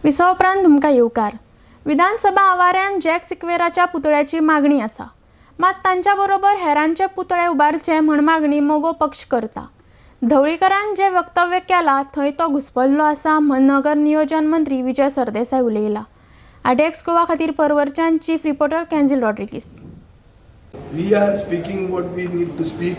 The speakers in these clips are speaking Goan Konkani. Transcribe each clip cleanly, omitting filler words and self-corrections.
विसवा उपरांत तुमकां येवकार. विधानसभा आवारान जॅक सिक्वेराच्या पुतळ्याची मागणी आसा, मात तांच्या बरोबर हेरांचे पुतळे उबारचे म्हण मागणी मगो पक्ष करता. ढवळीकरान जें वक्तव्य केलां थंय तो घुस्पल्लो आसा म्हण नगर नियोजन मंत्री विजय सरदेसाय उलयला. आरडीएक्स गोवा खातीर परवरच्यान chief reporter Kenzil Rodrigues. We are speaking what we need to speak.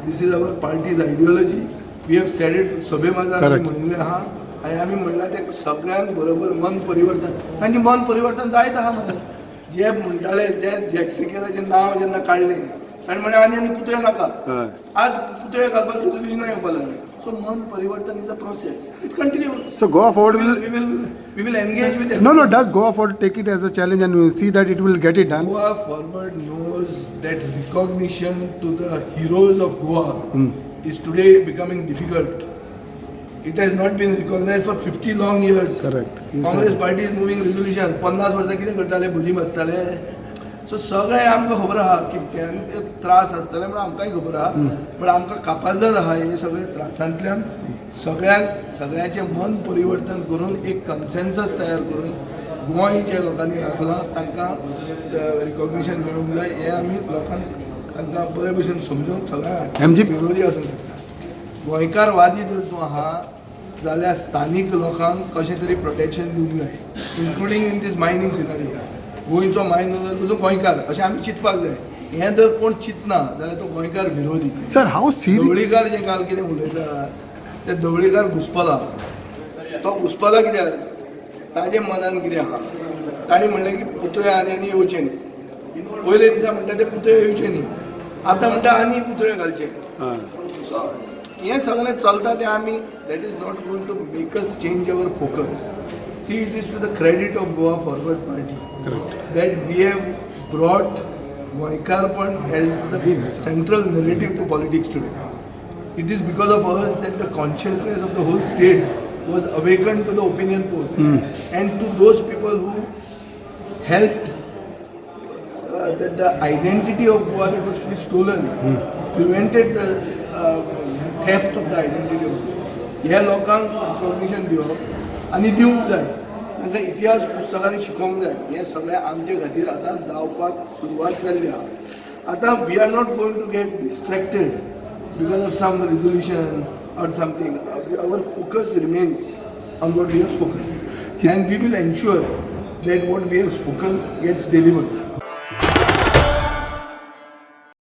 This is our party's ideology. We have said it. सभे माझा आमी म्हणिल्लें आहा आनी आमी म्हणलां तें सगळ्यांक बरोबर मन परिवर्तन, तांचें मन परिवर्तन जायत आहा मरे. जे म्हणटाले, जे जॅक सिकेराचें नांव जेन्ना काडलें, ताणें म्हणलें आनी आनी पुतळे नाका. आज पुतळे घालपाक रेजोल्युशनां येवपाक लागलें. सो मन परिवर्तन is a process, it continue. So Goa Forward will We will engage with No. Does Goa Forward take it as a challenge and we see that it will get it done? Goa Forward knows that recognition to the heroes of Goa is today becoming difficult. It has not been recognized for 50 long years. Correct. You said Congress it. Party is moving resolution. 50 वर्सां कितें करताले? भजी बसताले. सो सगळें आमकां खबर आहा की ते त्रास आसतले म्हणून आमकांय खबर आहा, पण आमकां कापाजदाद आहा हे सगळे त्रासांतल्यान सगळ्यांक सगळ्यांचें मन परिवर्तन करून एक कन्सेन्सस तयार करून गोंय जे लोकांनी राखलां तांकां रिकॉग्निशन मेळूंक जाय. हें आमी लोकांक तांकां बरे भशेन समजून सगळ्यांक विरोधी आसूंक शकता. गोंयकारवादी जर तूं आहा जाल्यार स्थानीक लोकांक कशें तरी प्रोटेक्शन दिवंक जाय, including in this mining scenario. गोंयचो मायन तुजो गोंयकार अशें आमी चिंतपाक जाय. हें जर कोण चिंतना जाल्यार तो गोंयकार विरोधी. Sir, how serious? Dhavalikar जे काल कितें उलयता ते ढवळीकार घुसपला. तो घुसपला कित्याक? ताजे मनान कितें आहा, ताणें म्हणलें की पुतळे आनी आनी येवचे न्ही. पयले दिसा म्हणटा ते पुतळे येवचे न्ही, आतां म्हणटा आनी पुतळे घालचे. सो हें सगळें चलता तें आमी, that is not going to make us change our focus. See, it is to the credit of Goa Forward Party Correct. That we have brought गोंयकारपण as the central narrative to politics today. It is because of us that the consciousness of the whole state was awakened to the opinion poll and to those people who helped that the identity of Goa that was to be stolen, prevented the theft of the identity of Goa. ह्या लोकांक रिकॉग्निशन दिवप आनी दिवंक जाय, तांकां इतिहास पुस्तकांनी शिकोवंक जाय. हें सगळें आमचे खातीर आतां जावपाक सुरवात जाल्ली आहा. आतां we are not going to get distracted because of some resolution or something. Our focus remains on what we have spoken. And we will ensure that what we have spoken gets delivered.